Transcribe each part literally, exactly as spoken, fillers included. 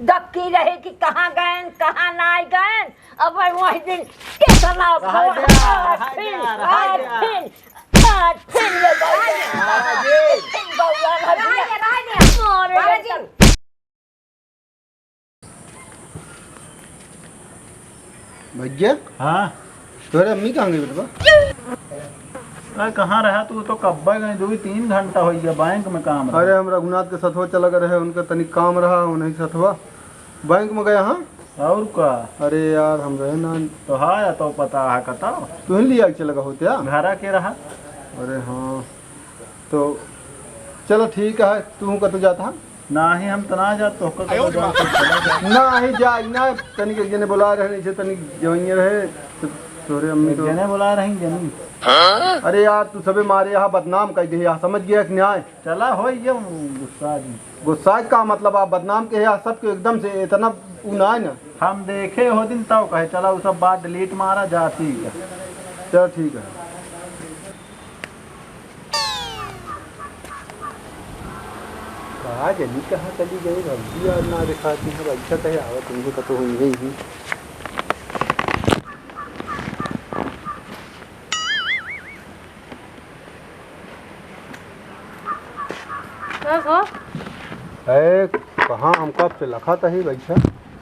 दक्की रहे कि कहाँ गएन, कहाँ नाई गएन। अब वही दिन केतना रहा दे, आज रहा दे, फिर, रहा आज दे। फिर, आज फिर ले गए। रहा दे। फिर बउआ ना रहा दिया। दे, रहा दे। मारे बाबा जी। एकदम। भैया। हाँ। तोहरे अम्मी कहाँ गई बेटवा? अरे कहाँ रहा तू, तो कब्बे गई, दो ही तीन घंटा हो गया, बैंक में काम रहा। अरे हम रघुनाथ के सथवा चला गए रहे, उनका तनिक काम रहा, उन्हीं सथवा बैंक में गया। हाँ। और का? अरे यार हम रहे ना। तो हाँ या तो पता है कता। तू ही लिया के चला गया होते यार। घरा के रहा। अरे हाँ। तो चलो ठीक है, तू कतौ जाता है? नाही, हम त ना जात, तोहका कतौ जात, चला जा। नाही जाई ना, तनिक एक जने बोला रहे, नहीं से तनिक जवइये रहे, तो तोरे अम्मी एक तो जने बोला रही, जनी। अरे यार, तू सबे मारे यहाँ बदनाम कर दे यहाँ, समझ गया कि नाहीं? चला, हो ये गुस्सा जी। गुस्सा का मतलब, आप बदनाम के यहाँ सबके एकदम से इतना उ ना है ना। हम देखे हो दिन तब कहे, चला वो सब बात delete मारा जाती है। चलो ठीक है। का जनी कहाँ चली गई भौजी, यार ना दिखाती है, अच्छा कहे आवत उनके कतो हुई गई ही। का हो? ए, कहाँ हमका पे लखा तही बैठा?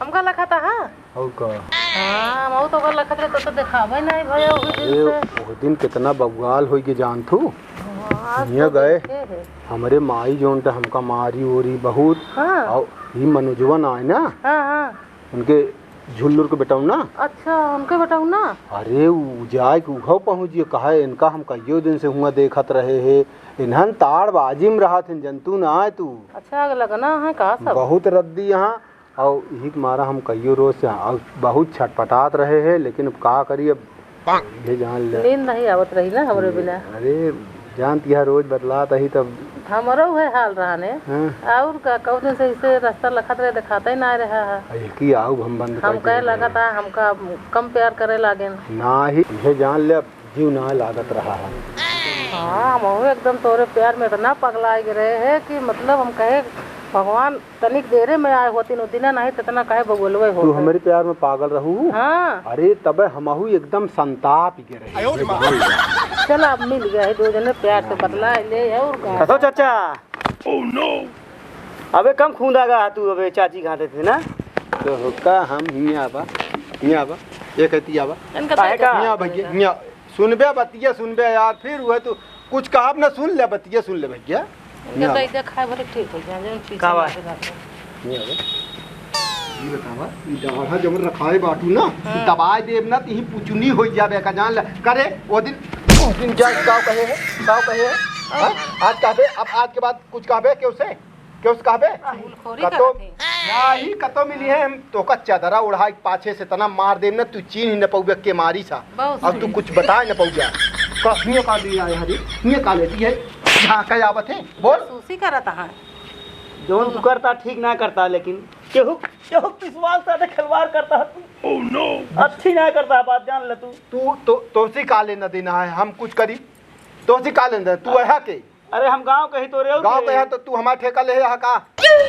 हमका लखा तहा? और का? हाँ, हम तो ओकर लखत रहे, तो, तो देखावे नहीं भैया, ओही दिन अरे, से। ओह दिन कितना बवाल होई के जानथू? हाँ, आज हियाँ तो गए, देखे है। हमरे माई जोन त हमका मारी ओरी बहुत। हाँ। और ई मनोजवन आए ना, हाँ, हाँ। उनके झुल्लुर के बेटौना। अच्छा, उनके बेटौना? अरे, उ जाए के उहौ पहुँच गए, कहा इनका हम कइयो दिन से हुआ देखत रहे है, इन्हन ताड़बाजी में रहत हैं, जनतू ना आए तू। अच्छा, आग लगना है का सब? बहुत रद्दी यहाँ। और यही के मारा हम कइयो रोज से, और बहुत छटपटात रहे हैं, लेकिन अब का करी, अब ये जान ले। नींद नहीं आवत रही ना हमरे बिना। अरे, जानत यह रोज बतलात ही तब। हमरो उहे हाल रहा ने। हाँ। और का, कऊ दिन से इसे रास्ता लखत रहे, दिखाता ही ना रहा है। अब यही आऊ हम बंद हम कर कहे दिए। लगा था, हमका कम प्यार करे लागेन। नाही, ये जान ले, अब जीव ना लागत रहा है। हाँ, हम एकदम तोरे प्यार में इतना पगला गए रहे हैं कि मतलब हम कहे, भगवान तनिक देरे में आए होती, उ दिना नहीं, ततना काहे बगोलवे तू होत। हमरे प्यार में पागल रहू? हाँ। अरे, तबे हमहू एकदम संताप के रहे। चल, अब मिल गए हैं, दो जने प्यार से बतला ले, और का? कहो चाचा। अबे कम खूंदा गा तू, अबे चाची कहाँ देते ना? तो का हम हियाँ आवा, हियाँ आवा, ये कहती आवा। इनका काहे तो का? हियाँ भैया, हियाँ। सुनबे बतिया, सुनबे यार, फिर वह तू कुछ कहब ना, सुन ले बतिया, सुन ले भैया। इनका हियाँ दे आवा। दे खाए भले ठीक हो जाए, जौन चीज का बात? चला के रख ले। हियाँ आवा। ये बतावा, ई डाढ़ा जब रखाए बाटू ना, हाँ। दबाए देब ना, तो यही पुचुनी हो जाबे का जान ले। करे, वो दिन, वो दिन जा, काव कहे है, काव कहे है? हाँ? आज कहबे, अब आज के बाद कुछ कहबे, क्यों से? क्यों से कहबे? चुगलखोरी कतो, करत है। नाही, कतो मिली है, हम तोका चदरा उढ़ा के पाछे से तना मार देब ना, तू चीन्ह ही न पउबे के मारी सा। बहुत अब तू सही। कुछ बताए न पउबे। का, हियाँ का लिए आए हरी? हियाँ का लेती है? झाँका आवत है? बोल। सूसी करत है। जौन तू करता ठीक ना करता, लेकिन केहू, केहू विश्वास साथे खिलवाड़ करता है तू। Oh no! अच्छी ना करता है बात, जान ले तू। तू तो, तोसी का लेना देना है, हम कुछ करी? तोसी का लेना देना? तू अहा के? अरे हम गाँव के ही तो रे, और गाँव के? के है तो तू हमार ठेका ले है यहाँ का?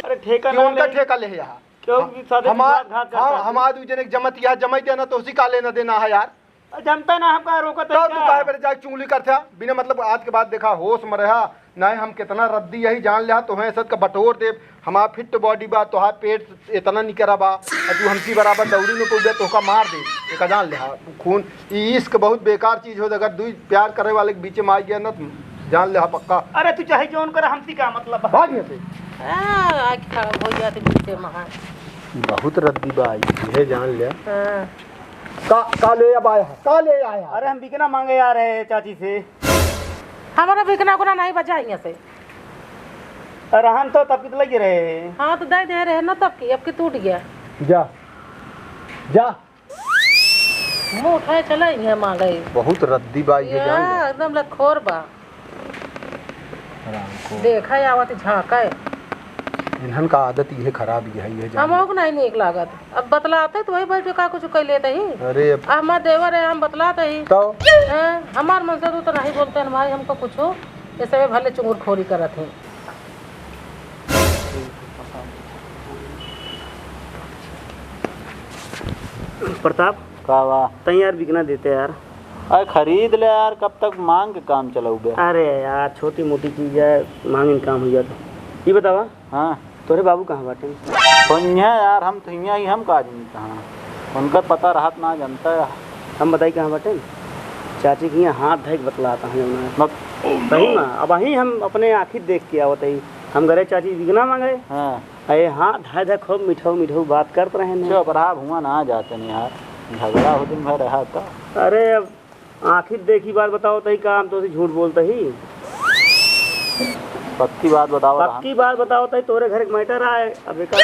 अरे ठेका कि ना उनका ले। ठेका ले है यहाँ? क्यों हाँ, साथे हमार, विश्वासघात करता हाँ, है तू? हमार दू जने के जमत यहाँ जमाई देना, तोसी का लेना देना है यार? जनता ना हमका रोकत है तो तू क्या? काहे पर जाके चुगली करत है? बिना मतलब आज के बाद देखा, होश में रहा, नहीं हम कितना रद्दी यही जान लिया, तोहें ऐसा का बटोर देब। हमार fit body बा, तोहार पेट इतना निकरा बा, और तू हमसी बराबर दौड़ी न पउबे, तोहका मार देब, एका जान लिया। खून, ई इश्क बहुत बेकार चीज हो, अगर दुई प्यार करे वाले के बीच में आ गया ना, जान लिया पक्का। अरे तू चाहे जौन कर, हमसी का मतलब बा? भाग यहाँ से। आ, आँख खराब हो जाते बीचे में। बहुत रद्दी बा, ये जान लिया। हाँ। का, का ले अब आया है? का ले आया है? अरे हम बिकना मांगे आ रहे हैं चाची से। हमारा बिकना उकना नहीं बचा यहाँ से। अरे हम तो तब की तो लगे रहे। हाँ तो दे दे रहे ना तब की, अब की टूट गया। जा, जा। मुँह उठाए चला यहाँ मांगे। बहुत रद्दी बा ये, या, जान ले। एकदम लतखोर बा। हरामखोर। देखा आवत झाँका है। इन्हन का आदत ये खराब ये है, ये जान हमहू ले। के नहीं नीक लागत। अब बतलाते तो वही बैठ के का कुछ कह लेते ही। अरे अब आ, हमार देवर है, हम बतलाते ही। तो? हैं, हमार मन से तो, तो नहीं बोलते हैं भाई, हमको कुछ, ये सब भले चुंगुरखोरी करत हैं। प्रताप, का बा? तैं यार बिकना देते यार। अरे खरीद ले यार, कब तक मांग के काम चलउबे? अरे यार, छोटी मोटी चीज है, मांगिन काम हो जाता। ये बतावा, हाँ। तोरे बाबू कहाँ बाटे? तो इहाँ यार, हम तो इहाँ ही, हम का जानी कहाँ। उनका पता रहत ना, जानता है। हम बताई कहाँ बाटे? चाची के यहाँ हाथ धइ के बतलाता है जौन है। मत सही में, अबहीं हम अपने आँखी देख के आवत ही। हम घरे चाची बिकना मांगे। हाँ। अरे हाँ, धाय धाय खूब मिठऊ मिठऊ बात करत रहे ने। चुप रहा, हुआँ ना जाते नहीं यार, झगड़ा हो दिन भर रहा तो। अरे अब आँखी देखी बात बतावत ही का, हम तोसे झूठ बोलत ही? पक्की बात बतावत ही। पक्की बात बतावत ही, तोरे घर एक matter आए। अब एका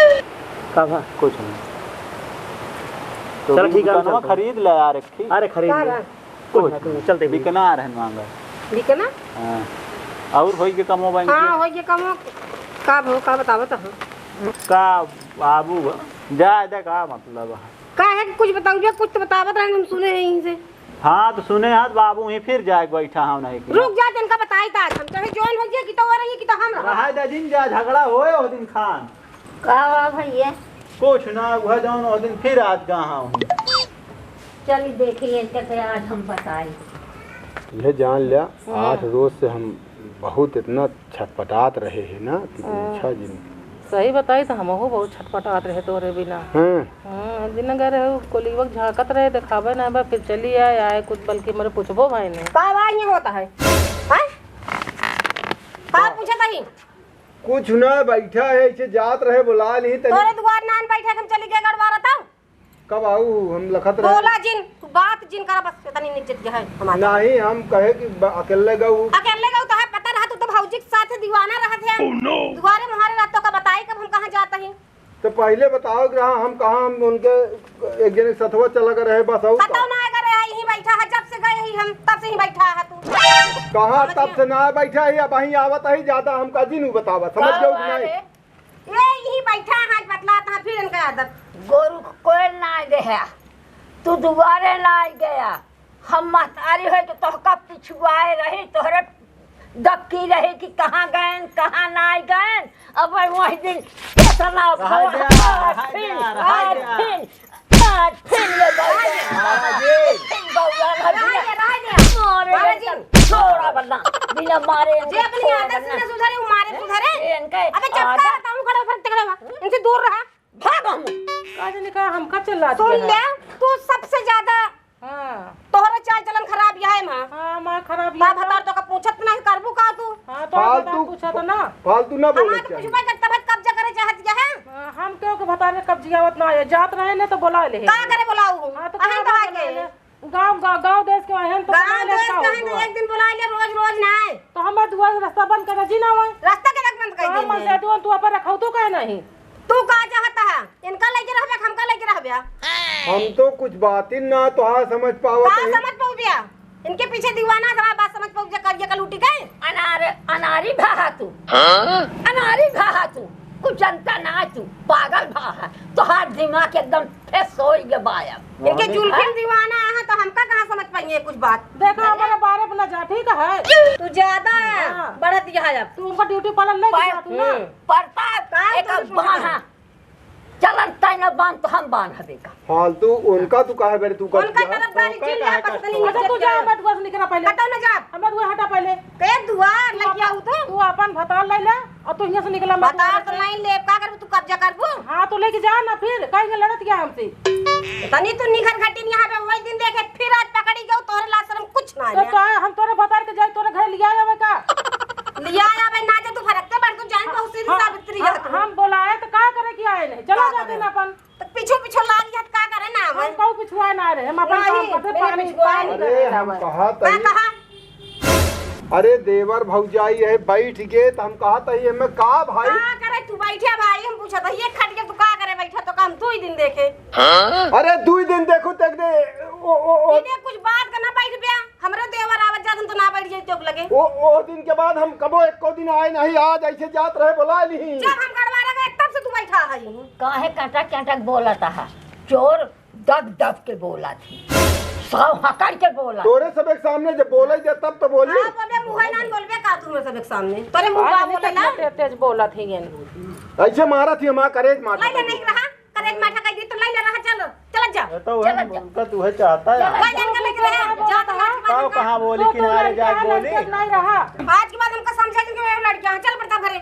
का भा? कुछ नहीं। तो चल ठीक है, हम दुकानवा चलते हैं। खरीद ले यार एक ठे। अरे खरीद का ले। बा? कुछ ना, कुछ ना, चलते हैं। बिकना रहन मांगा। बिकना? हाँ। और होई के कमो बैंक हाँ, के? होई के कमो। का भो, का बतावत हो? का बाबू, जा दे, का मतलब है? का है कि कुछ बताऊ बे, कुछ तो बतावत रहे, हम सुने हैं इनसे। हाँ, तो सुने हाथ बाबू ही फिर जाए बैठा हम नहीं कि रुक जा, तनका बताई तात हम, चाहे जौन हो जाए कि तो वो रही कि तो हम रहा। रहा दे जिन जा, झगड़ा होए ओ दिन खान। का हुआ भैया? कुछ ना, वह जौन ओ दिन फिर आज कहाँ हूँ। चली देखी इनके से आज हम बताई। यह जान लिया, हम्म। आठ रोज से हम बहुत इतना छटपटात रहे हैं ना कि हम्म। पूछा जिन। सही बताई तो हमहू बहुत छटपटात रहे तोरे बिना। हाँ। हाँ, दिन गए रहे, कोलिवक झांकत रहे, देखावे ना बा, फिर चली आए, आए कुछ बल्कि मरे पूछबो भाई ने। का आवाज नहीं होता है? हैं? का पूछत ही? कुछ ना, बैठा है, इसे जात रहे, बुला ली तनी। तोरे दुआर नान बैठे, हम चली गए गड़वारा तब। कब आऊ? हम लखत रहे। बोला जिन, तू बात जिन करा, बस इतनी निज्जत है हमारी। नहीं, हम कहे कि ब-, अकेले गऊ। अकेले गऊ तो है, पता रहा, तू तो भौजी के साथ दीवाना रहत है। Oh, no! दुआरे मुहारे रहत तो का बताई, कब हम कहाँ जात ही? तो पहले बताओ कि रहा, हम कहाँ, हम उनके एक जने सथवा चला कर रहे, बस और का? सथवा ना कर रहे, यहीं बैठा है, जब से गए ही हम, तब से ही बैठा है तू। कहाँ समझ तब गया? से ना बैठा ही, अबहीं आवत ही, ज्यादा हमका जिन बतावा, समझ गए कि नहीं? ये यही बैठा है, बतलात है, फिर इनका आदत। गोरू को कोई ना गया, तू दुआरे ना गया। हम महतारी होई तो तोहका पिछुआए रही, तोहरे दक्की रही कि कहाँ गएन, कहाँ ना गएन। अब वही दिन केतना रहा भोर दे, रहा दे, फिर, रहा दे। फिर, आज फिर ये बाबा। बाबा जी। फिर बाबा ना रहा दे, रहा दे। मारे बाबा जी। इनका छोड़ा बना। बिना मारे इनका जे अपनी छोड़ा आदत से बना। ना सुधरे, वो मारे सुधरे। ये इनके अबे चुप आदत। कर, ताऊ खड़ा, फट खड़ा हुआ। इनसे दूर रहा। भाग हम। का जाने का हमका चिल्लात सुन है। ले, तू सबसे ज्यादा हाँ। तोहरा चाल चलन खराब यह है माँ। हाँ, माँ खराब यह बाप है। भतार तो का पूछत नहीं, करबू का तू? हाँ, तो फालतू, बता पूछा तो ना। फालतू ना बोले हमार तो चाहिए। कुछ भाई करता भाई कब्जा करे चाहत यह है। हाँ, हम क्यों के भतार के कब्जियावत ना है, जात रहे ने तो बोला ले। का करे बोलाऊ हूँ? हाँ, तो अहन का कहा बोला के? ले? गाँव, गाँव, गाँव देश के अहन तो गाँव बोला ले देश का के हो अहन तो दुआ? एक दिन बोला ले, रोज, रोज ना आए। तो हमार दुआ से रास्ता बंद कर जी ना हुआ। रास्ता के लग बंद कर तो हम दे। से दुआ तू अपन रखो तो कहे नहीं। तू का चाहता है? इनका लेके रहबे, हमका लेके रहबे? हम तो कुछ बात ही ना तोहार समझ पावत का हई। समझ पाउबिया? इनके पीछे दीवाना था, बात समझ पाउबिया, करिया का लूटी के? अनार, अनारी भा तू। हाँ? अनारी भा तू। कुछ जनता ना तू, पागल भा है। तोहार दिमाग एकदम फेस होई गे बायब। इनके जुल्फिन दीवाना है, तो हमका कहाँ समझ पाएंगे कुछ बात? देखो, हमारा बारे अपना जा, ठीक है? तू ज्यादा हाँ। बढ़त गया है अब। तू उनका ड्यूटी पालन नहीं पर-, किया तू ना। हम्म। प्रताप, का एक तू अब बांध। चलन तैं न बांध तो हम बांध हबे का। फालतू उनका तू काहे बेरे तू कर उनका दिया? तरफ बारी उनका जिन काहे लिया, काट पता नहीं रहा? अच्छा, तू जा, इज्जत हमारे दुआ से निकला पहले। कतौ न जा। हमारे दुआ हटा पहले। के दुआ तू लगिया अपन, हो तो? तू अपन भतार ले ले और तू यहाँ से निकला, मत बतार तो नहीं लेब, का करबू, तू कब्जा करबू? हाँ, तो लेके जा ना फिर, कहीं लड़त गया हमसे। तनी तू निखर घटिन यहाँ पे, वही दिन देखे, फिर आज पकड़ी गयो, तोरे लाज शरम कुछ ना तो है। तो हम तोरे भतार के जाए, तोरे घर लिया आवे का? लिया आवे ना, जे तू फरकते बड़, तू जान बहुत सीधी हाँ, सावित्री हाँ, है तू। हम बोलाए तो का करे कि आए नहीं, चला का जाते करे? ना अपन। तो पीछू पीछू लाग जात, का करे ना हम आवे? कहू पिछुआ ना रहे, हम अपन नहीं, काम करते, मेरे पानी, पिछुआ पानी नहीं। अरे, हम कहा का तई। कहा? अरे देवर भौजाई है, बैठ के, त हम कहत हई, एमे का भाई? का करे तू बैठा भाई? हम पूछत हई, एक खटिया तू का करे बैठा, तो का हम दुई दिन देखे? हाँ? अरे दुई दिन देखू, देख दे, ओ, ओ, ओ। इने कुछ बात का ना बैठ बे, हमरो देवर आवत जात, हम तो ना बैठ जाई चौक लगे। ओ, ओ दिन के बाद हम कबो एको दिन आए नहीं, आज ऐसे जात रहे, बोला नहीं। जब हम गड़वा लगे, तब से तू बैठा है। काहे कटक कटक बोलत है? चोर दब दब के बोला थी, साव हकड़ के बोला। तोरे सबे के सामने जब बोले दे तब तो बोली। हाँ, बोले, मुँह ना बोलबे का तू सबे के सामने? तोरे मुँह आज बा नहीं बोले ना। तेज तेज बोला थी ये। ऐसे मारा थी हमारा करेज मार। लाई ले नहीं रहा, करेज माठा कह दी तो लाई ले रहा, चल, चल जा। तो वह, चल, चल। उनका तो वह चाहता है। चल, चल, चल, चल, चल, चल, चल, चल, चल, चल, कहाँ बोली, तू तो किनारे लड़कियाँ जाके बोली। लड़कियाँ नहीं रहा। आज के बाद हमका समझा कि मैं लड़कियाँ हैं, चल पड़ता घरे।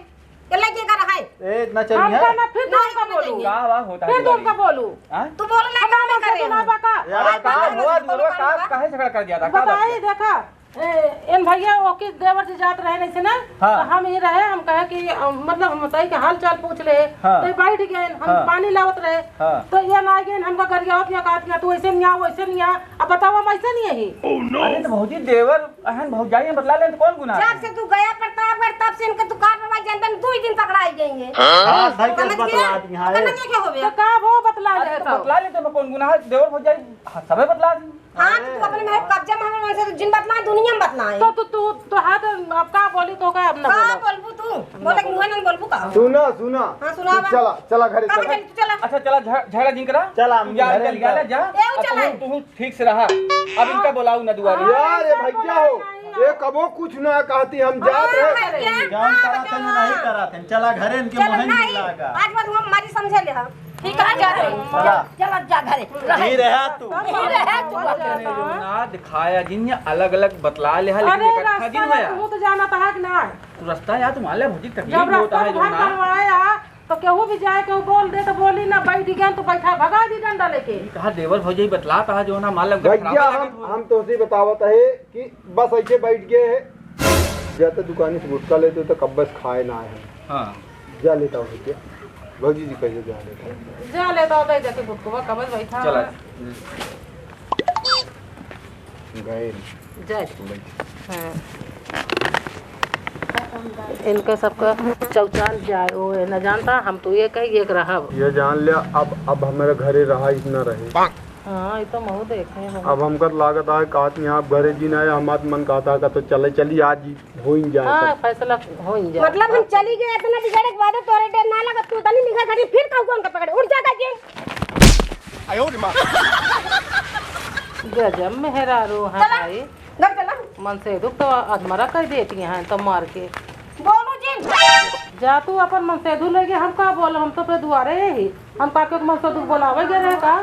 ये लड़के का रहा है। ए, इतना चल हमका है। ना फिर नहीं, तुमका नहीं बोलू। करेंगे। का बा होता है फिर तुम्हारी? तुमका बोलू। हाँ? तू बोलो ना, हमारा काम ना से करे। दुना बका। यार, आज का बात हुआ, मत बोलो, दुआ का, ना। काहे झगड़ा कर दिया था? का बात बताइए, है? देखा, ए, इन भैया ओके देवर जी जात रहे नहीं से ना, हाँ। तो हम ही रहे, हम कहे कि, अ, मतलब हम बताई कि हाल चाल पूछ ले, हाँ। तो बैठ गए, हम हाँ। पानी लावत रहे, हाँ। तो ये ना गए, हमका गरियावत या कहत या, "तू ऐसे नहीं आ, वैसे नहीं आ।" अब बताओ, हम ऐसे नहीं है ही। अरे तो भौजी, देवर अहन भौजाई में बतला लें तो कौन गुनाह जब है? से तू गया प्रतापगढ़, तब से इनके दुकान पर भाई जनता में दो ही दिन पकड़ाई गई है। हाँ, सही समझ केस बतला गया? दी, हाँ, पता ए। नहीं क्या हो गया? तो का वो बतला अरे ले तो तो? बतला लें तो मैं कौन गुनाह है? देवर भौजाई, हाँ, सबे बतला दी। हाँ, तो तू अपने में कब्जा में, हमरे मन से तो जिन बतलाए, दुनिया में बतलाए। तो तू, तू, तो हाथ अब का बोली तो का अब ना का बोलो। बोलबू तू? बोले कि मुँह नहीं बोलबू का? सुना, सुना। हाँ, सुना तू बा। चला, चला घरे का चला। बतलाई तू चला? अच्छा, चला झ-, झगड़ा जिन करा। चला, तू हम जा, घरे निकल गया चला। ले, जा। ए, उ अब चला। तू, तू ठीक से रहा। अब इनका बोलाऊ ना दुआरे। हाँ, यार, ये भैया हो, ये कबो कुछ ना कहती, हम जात हाँ, रहे। भैया। जान हाँ, करा थे, भैया। नहीं करा थे। चला घरे इनके चला, मोहन नहीं। मिला का। आज बाद हम हमारी समझे ले हम। ठीक है, जा रहे। चला। चला, जा घरे। रहे। नहीं रहा तू। नहीं रहा तू। ना दिखाया जिन, ये अलग-अलग बतला ले, लेकिन अरे, इकट्ठा रास्ता जिन में होया। तू तो जाना था कि ना? तू रास्ता यार, तुम्हारे लिए भौजी तकलीफ जब होता रास्ता है, जो भर ना। करवाया, तो केहू भी जाए, केहू बोल दे, तो बोली ना, बैठ गया, तो बैठा, भगा दी डंडा लेके। ई कहा देवर भौजी बतला कहा, जो ना, मालूम भैया, गठरावा हम, लगे तो। हम तोसे बतावत है कि बस ऐसे बैठ गए हैं, जाते दुकान से गुटखा लेते तो कब बस खाए ना आए हैं। हाँ। जा लेता हूँ भैया, भौजी जी कैसे जा लेता हूँ। जा लेता हूँ, दे दे के गुटखा, कमल बैठा चला। है। गए। जय। हाँ। इनका सबका चौचाल जाए, वो न जानता, हम तो ये कही, एक रहब। ये जान लिया, अब, अब हमारे घरे रहा इतना रहे। हाँ, ये तो महू देखे हैं। अब हमका लागत है, कहत यहाँ अब घरे जी ना है, हमार मन कहता है, तो चले, चली आज ही। होइन जाए हाँ, सब। फैसला होइन जाए। मतलब हम चली गए, इतना बिगड़े के बाद तोरे डर ना लगा, तू तनी निकल खड़ी, फिर कहू कौन का पकड़े, उठ जाता जी। आयो रे माँ। गजब मेहरारू है चला, भाई। घर चला। मन से दुख तो अधमरा कर देती हैं तो मार के। बोलू जी। जा तू अपन मन से धू लेके, हम का बोल, हम तो पे दुआरे ही, हम का के मन से दुख बोलावे गए रहे का?